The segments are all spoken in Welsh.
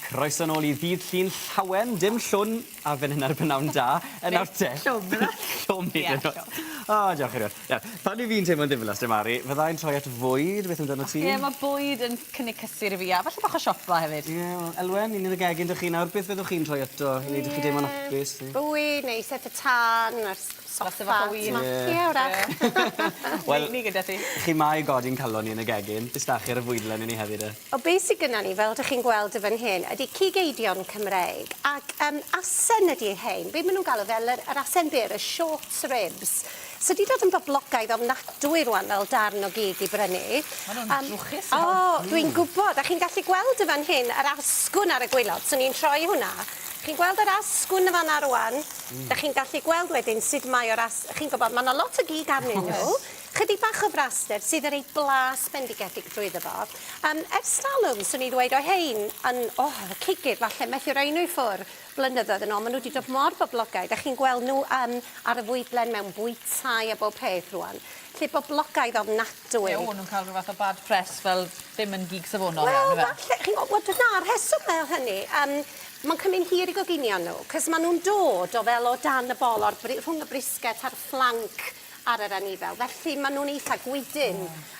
Croeso nôl i ddydd Llun llawen, dim llwn a fan hyn ar y prynawn da. Yn nawr te. Llwm yfe? Llwm hyd yn oed. O, diolch Eriol. Iawn, pan 'yf fi'n teimlo'n ddiflas de Mari, fydda i'n troi at fwyd, beth amdano ti? Ie, ma' bwyd yn cynnig cysur i fi a falle bach o siopa hefyd. Ie, wel, Elwen, 'yn ni yn y gegin 'da chi nawr, beth fyddwch chi'n troi ato i neud i chi deimlo'n hapus? Bwyd neu set y tân a'r soffa. Glass o win. Ie, wrach. Wel, Ni gyda ti. Chi 'ma i godi'n calon ni yn y gegin, bysdachu ar y fwydlen i ni heddi de. O be sy gynna ni, fel dych chi'n gweld yn fan hyn, ydy cig eidion Cymreig, ac yym asen ydy hein, be maen nhw'n galw fel yr yr asen byr, y short ribs. So 'di dod yn boblogaidd ofnadwy rŵan fel darn o gig i brynu. Ma' nhw'n drwchus iawn. O, dwi'n gwybod, a chi'n gallu gweld yn fan hyn yr asgwrn ar y gwaelod, swn i'n troi hwnna. Chi'n gweld yr asgwrn yn fan'na rŵan? Dych chi'n gallu gweld wedyn sut mae o'r as- chi'n gwybod, ma' 'na lot o gig arnyn nhw. Chydig bach o fraster sydd yn rhoi blas bendigedig drwyddo fo. Yym, ers talwm, swn i'n ddweud, o hein yn, o, y cigydd falle, methu rhoi nhw i ffwr' blynyddoedd yn ôl, maen nhw wedi dod mor boblogaidd, a chi'n gweld nhw yym ar y fwydlen mewn bwytai a bob peth rŵan. Lle boblogaidd ofnadwy. Ie, o'n nhw'n cael rhyw fath o bad press fel ddim yn gig safonol iawn, ife? Wel, falle, chi'n gwybod, wel dyna'r rheswm fel hynny. Yym, mae'n cymryd hir i goginio nhw, 'cos maen nhw'n dod o fel o dan y bol, o'r bri- rhwng y brisket a'r fflanc ar yr anifel, felly maen nhw'n eitha gwydn.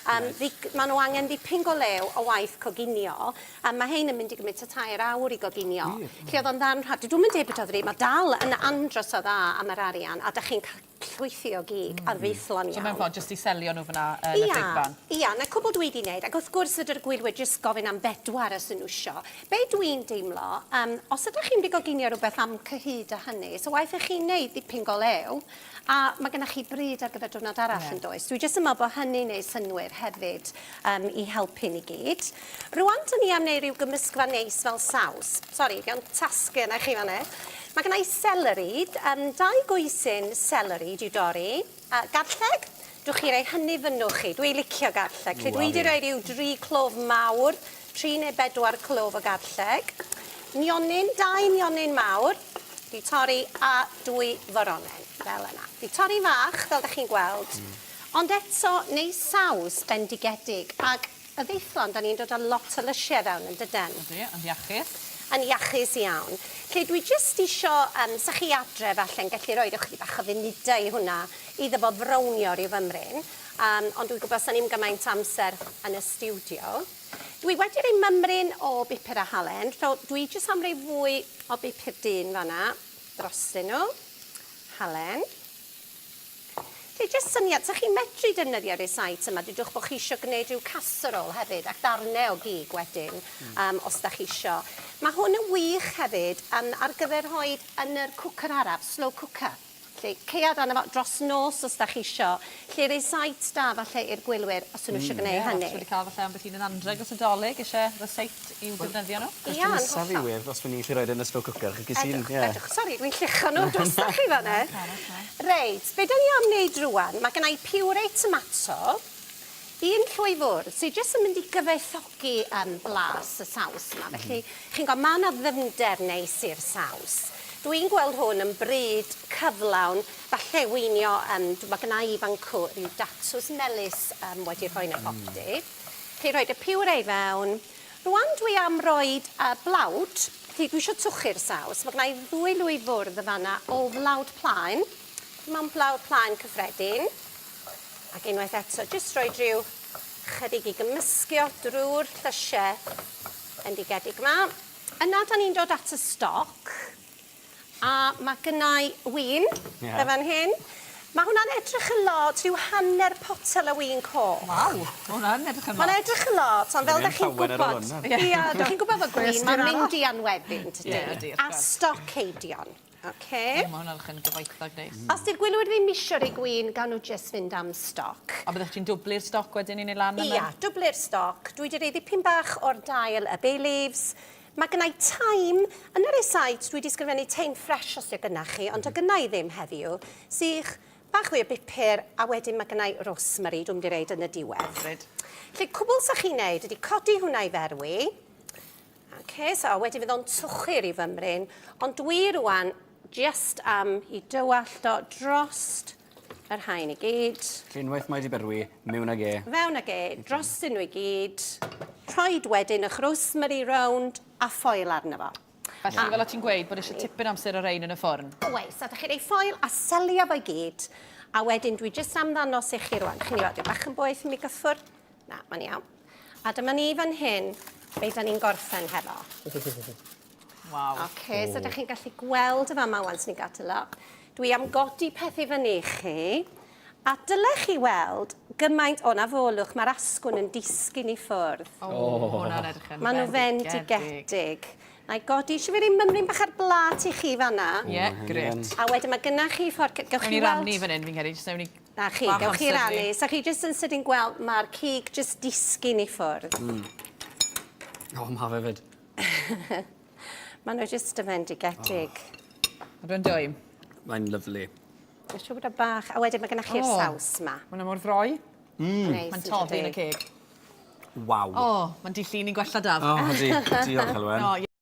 Yym ddi- maen nhw angen dipyn go lew o waith coginio, a ma' hein yn mynd i gymryd tua tair awr i goginio. Lle oedd o'n ddarn rhad, dwi dwi'm yn deud bod o ddrud, ma' dal yn andros o dda am yr arian, a 'dach chi'n cael llwythi o gig arfaethlon iawn. So mewn ffordd jyst i selio nhw fan'na yn y big ban? Ia, ia, 'na cwbl dwi 'di neud, ac wrth gwrs fedr'r gwylwyr jyst gofyn am bedwar os 'yn nhw isio. Be dwi'n deimlo, yym, os ydach chi'n mynd i goginio rhywbeth am cyhyd â hynny, so waeth i chi neud dipyn go lew, A ma' gynnoch chi bryd ar gyfer diwrnod arall yn does? Dwi jyst yn meddwl bod hynny'n neud synnwyr hefyd yym i helpu ni gyd. Rŵan 'dyn ni am neud ryw gymysgfa neis fel saws. Sori, 'di o'n tasgu arna chi fan 'na. Ma' gynna i seleri, yym dau goesyn seleri 'di dorri, a garlleg, dwch chi roi hynny fynnwch chi. Dwi licio garlleg, 'lly dwi 'di roi ryw dri clof mawr, tri neu bedwar clof o garlleg. Nionyn, dau nionyn mawr. 'Di torri a dwy foronen, fel yna. 'Di torri'n fach, fel 'dach chi'n gweld. Ond eto, neis saws bendigedig, ag y faethlon, 'dan ni'n dod â lot o lysie fewn, yn dyden? Ydi, yn iachus. Yn iachus iawn. 'Lly dwi jyst isio, yym, 'sa chi adre falle'n gallu roid ychydig bach o funudau i hwnna, iddo fo frownio ryw fymryn. Yym, ond dwi'n gwybod 'sa ni'm gymaint o amser yn y stiwdio. Dwi wedi rhoi mymryn o bupur a halen, so dwi jyst am roi fwy o bupur du'n fan'na drostyn nhw. Halen. Felly jyst syniad, 'sa chi'n medru defnyddio rhysait yma, dudwch bod chi isio gwneud rhyw casserole hefyd ac ddarnau o gig wedyn, um, os da chi isio. Mae hwn yn wych hefyd um, ar gyfer rhoi yn yr cwcer araf, slow cooker. Felly, caead arno fo dros nos os 'dach chi isio. 'Lly rysait da falle i'r gwylwyr os 'yn nhw isio gneud hynny. Ie, wedi cael falle ambell un yn anrheg dros y Dolig isie ryseit i'w defnyddio nhw. Ia, yn hollol. Cwestiwn nesaf fi wir, os fy ni'n gallu roid e yn y slow cooker, achos ges i'n, ie. Edrych, sori, dwi'n llucho nhw drostoch chi fan 'na. Reit, be' 'dan ni am neud rŵan, ma' gynna i puree tomato, un llwy fwrdd, sy jyst yn mynd i gyfoethogi yym blas y saws 'ma. Felly, chi'n gweld, ma' 'na ddyfnder neis i'r saws. Dwi'n gweld hwn yn bryd cyflawn, falle weinio yym dw- ma' gynna i fan 'cw ryw datws melys yym wedi rhoi yn y popty. Felly rhoid y puree i fewn. Rŵan dwi am roid yy blawd, felly dwi isio twchu'r saws. Ma' gynna i ddwy lwy fwrdd yn fan 'na o flawd plaen. Dim ond blawd plaen cyffredin. Ac unwaith eto, jyst rhoi rhyw chydig i gymysgio drwy'r llysiau bendigedig yma. Yna, da ni'n dod at y stoc. A mae gynnau win yeah. fan hyn. Mae hwnna'n edrych yn lot, rhyw hanner potel o win coch. Waw, mae hwnna'n edrych yn lot. Mae'n edrych yn lot, ond fel da chi'n gwybod... Ia, da chi'n gwybod fod gwin, mae'n mynd i anweddu, dydy? A stoc eidion. Oce. O ma' hwnna'n edrych yn gyfoethog neis. Os 'di'r gwylwyr ddim isio rhoi gwin gawn nhw jyst fynd am stoc. A byddech ti'n dwblu'r stoc wedyn i neud lan am y... Ia, dwblu'r stoc. Dwi 'di rhoi ddipyn bach o'r dail y bay leaves. Ma' gynna i thyme. Yn y rhesait dwi 'di sgrifennu thyme fresh os 'di o gynna chi, ond do gynna i ddim heddiw. Sych, bach fwy o bupur, a wedyn ma' gynna i rosemary dwi'm 'di roid yn y diwedd. Hyfryd. 'Lly cwbl 'sa chi'n neud ydi codi hwnna i ferwi. Oce, so a wedyn fydd o'n twchu ryw fymryn, ond dwi rŵan jyst am i dywallt o drost yr haen i gyd. Felly unwaith mae 'di berwi, mewn ag e. Fewn ag e, drostyn nhw i gyd. Rhoid wedyn 'ych rosemary rownd. a ffoil arno fo. Felly, fel o ti'n gweud, bod eisiau tipyn amser o rein yn y ffwrn. Oes, a dych chi'n ei ffoil a selio fo i gyd. A wedyn dwi jyst am ddangos i chi rwan. Chi'n i weld, bach yn boeth i mi gyffwrdd. Na, mae'n iawn. A dyma ni fan hyn, be da ni'n gorffen hefo. Waw. Oce, so dych chi'n gallu gweld y fama wan sy'n ni'n gadael o. Dwi am godi peth i fyny i chi. A dylech chi weld gymaint o na folwch, mae'r asgwrn yn disgyn i ffwrdd. O, hwnna'n edrych yn Maen nhw fendigedig. Na i godi, eisiau fi roi mymryn bach ar blat i chi fanna. Ie, yeah, gret. A wedyn mae gynna chi ffordd... Gewch Newn chi ni weld... rannu fan hyn, fi'n credu, jyst newn ni... Na chi, bach gewch chi amser rannu. ni. So chi jyst yn sydyn gweld mae'r cig jyst disgyn i ffwrdd. O, ma fe fyd. Maen nhw jyst yn fendigedig. Oh. Mae'n dwym. Mae'n lyflu. Mae'n siŵr bod o bach... A wedyn mae gennych chi'r O. saws ma. Mae'n mor froi. Mm. Mae'n toddi yn y ceg. Waw. O, mae'n di llun i'n gwella daf. O, ydi. Diolch, Elwen. O,